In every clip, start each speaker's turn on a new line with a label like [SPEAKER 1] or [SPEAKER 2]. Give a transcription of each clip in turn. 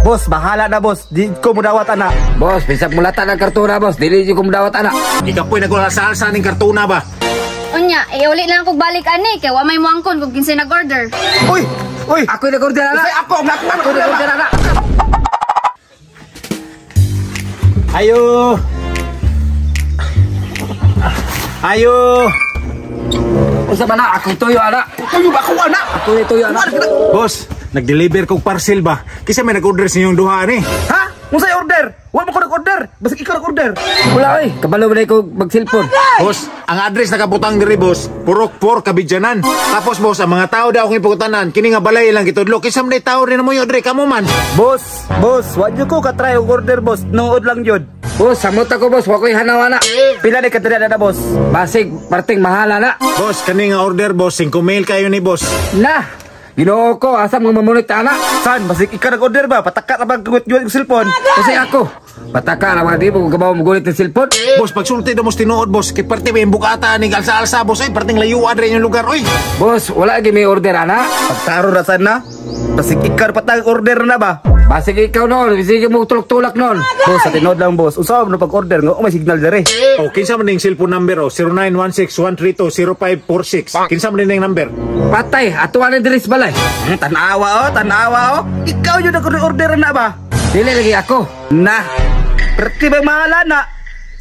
[SPEAKER 1] Boss, bahala na, boss. Di ko mudawat ana.
[SPEAKER 2] Boss, bisag mulata ng kartona, boss. Dili jud ko mudawat ana.
[SPEAKER 3] Ikapoy nagulasa-alsa ning kartona ba?
[SPEAKER 4] Unya, iuli lang kog balik ani kay wa may muangkon kung kinsay nag-order.
[SPEAKER 1] Uy! Uy!
[SPEAKER 2] Ako'y nag-order ana.
[SPEAKER 1] Uy, ako, nga ako,
[SPEAKER 2] Ako'y nag-order ana.
[SPEAKER 3] Ayo. Ayo.
[SPEAKER 2] Unsa man na? Akong tuyo ana.
[SPEAKER 1] Tuyo ba ako ana?
[SPEAKER 2] Ako'y tuyo ana.
[SPEAKER 3] Boss, nag-deliver kog parcel ba? Kisa may nag-order sa inyong duha ni.
[SPEAKER 1] Ha? Unsay order? Wa man ko nag-order. Basig ikaw nag-order.
[SPEAKER 2] Wala oy, kabalo man ko mag-cellphone.
[SPEAKER 3] Boss, ang address nakabutang diri, boss, Purok 4 Kabidyanan. Tapos boss, ang mga tao daw akong ipagutanan, kini nga balay lang gitudlo. Kinsa man day tao rin mo diri kamo man.
[SPEAKER 1] Boss, boss, wa jud ko ka-try og order, boss. Nood lang jud.
[SPEAKER 2] Boss, samot ako, boss, wa ko'y hanaw ana.
[SPEAKER 1] Pila ni kadiri na, boss?
[SPEAKER 2] Basig parting mahala na.
[SPEAKER 3] Boss, kani nga order, boss, 5 mil kayo ni boss.
[SPEAKER 2] Na. Ginoo ko, asa mga mamunit ana?
[SPEAKER 1] San, basig ikaw nag-order ba? Pataka ra bang gugot yung cellphone?
[SPEAKER 2] Kasi ako, pataka na mga di mo gabaw mo gulit ng cellphone.
[SPEAKER 3] Boss, pagsulti daw mo tinuod, boss, kay parte may bukata ni alsa-alsa, boss, ay parting layuan rin yung lugar, oy.
[SPEAKER 2] Boss, wala gyud may order ana.
[SPEAKER 1] Pagtaro ra sana. Basig ikaw patag order na ba?
[SPEAKER 2] Basig ikaw noon, sige mo tulak-tulak noon.
[SPEAKER 1] Boss, sa tinuod lang, boss. Unsa man pag-order nga oh, may signal diri.
[SPEAKER 3] O, kinsa man ning cellphone number, oh, 0916-132-0546. Kinsa man ning number?
[SPEAKER 2] Patay, ato ana diri sa balay.
[SPEAKER 1] Tanawa oh, tanawa oh. Ikaw yun nag-order na ba?
[SPEAKER 2] Dili lagi ako.
[SPEAKER 1] Na. Perti ba mahala na?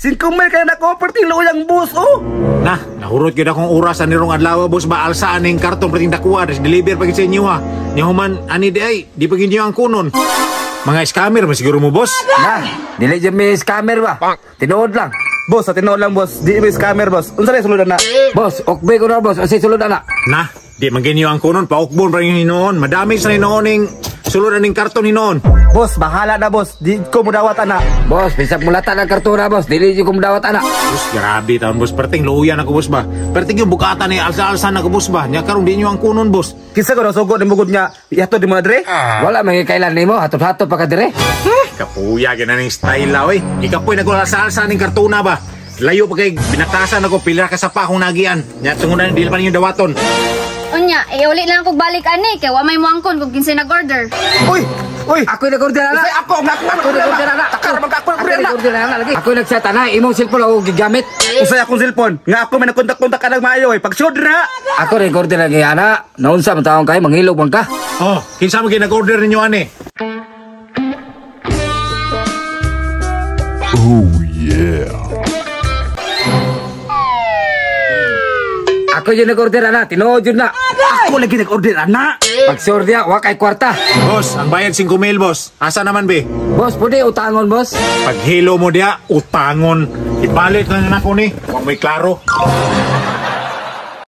[SPEAKER 1] 5 mil kaya nako, perti luyang boss oh.
[SPEAKER 3] Na, nahurot gyud akong oras ani rong adlaw, boss, ba alsa aning karton perting dakuha, des deliver pa gyud sa inyo ha. Ni human ani di ay, di pa gyud niyo ang kunon. Mga scammer man siguro mo, boss.
[SPEAKER 2] Na, dili jud may scammer ba? Tinuod lang.
[SPEAKER 1] Boss, sa tinuod lang, boss. Di may scammer, boss. Unsa rin sulod na?
[SPEAKER 2] Boss, okbe ko na, boss. Unsay sulod ana?
[SPEAKER 3] Na, di man gyud niyo ang kunon, paukbon pa yung hinuon. Madami sa hinuon ning sulod aning karton hinuon.
[SPEAKER 1] Boss, bahala na, boss. Di ko mudawat ana.
[SPEAKER 2] Boss, bisag mulata ng kartona, boss. Dili jud ko mudawat ana.
[SPEAKER 3] Boss, grabe taon, boss. Perting luuyan ako, boss ba. Perting yung bukata ni alsa-alsa na ko, boss ba. Nya karon di niyo ang kunon, boss.
[SPEAKER 1] Kinsa ko nasugo ni mugod nga ihatod ni mga dre?
[SPEAKER 2] Wala may kailan nimo, hatod-hatod pa ka dire.
[SPEAKER 3] Kapuya gina ning style la, oy. Ikapoy nagulasa-alsa ning kartona ba. Layo pa kay binatasan ako pila ka sapa akong nagian. Nya tungunan dili pa ninyo dawaton.
[SPEAKER 4] Unya, iuli lang kog balik ani kay wa may muangkon kung kinsay nag-order.
[SPEAKER 1] Uy! Uy!
[SPEAKER 2] Ako'y nag-order ana.
[SPEAKER 1] Unsay ako nga ako
[SPEAKER 2] Ako'y nag-order ana.
[SPEAKER 1] Takar man ka ako
[SPEAKER 2] Ako'y
[SPEAKER 1] nag-order na.
[SPEAKER 2] nag-order ana lagi. Ako'y nag-chat ana, imong cellphone ako gigamit.
[SPEAKER 1] Unsay akong cellphone? Nga ako may nagkontak-kontak ka nag maayo eh. Pagsud na.
[SPEAKER 2] Ako nag-order lagi ana. Naunsa man taon kay manghilog man ka.
[SPEAKER 3] Oh, kinsa man gyud nag-order ninyo ani?
[SPEAKER 5] Oh yeah.
[SPEAKER 2] Ako yung nag-order ana, tinuod yun na.
[SPEAKER 1] Ako lagi nag-order ana.
[SPEAKER 2] Pag-sure niya, wa kay kwarta.
[SPEAKER 3] Boss, ang bayad 5 mil, boss. Asa naman be?
[SPEAKER 2] Boss, pwede utangon, boss.
[SPEAKER 3] Paghilo mo diya, utangon. Ibalik lang nako ni. Wa mo'y klaro.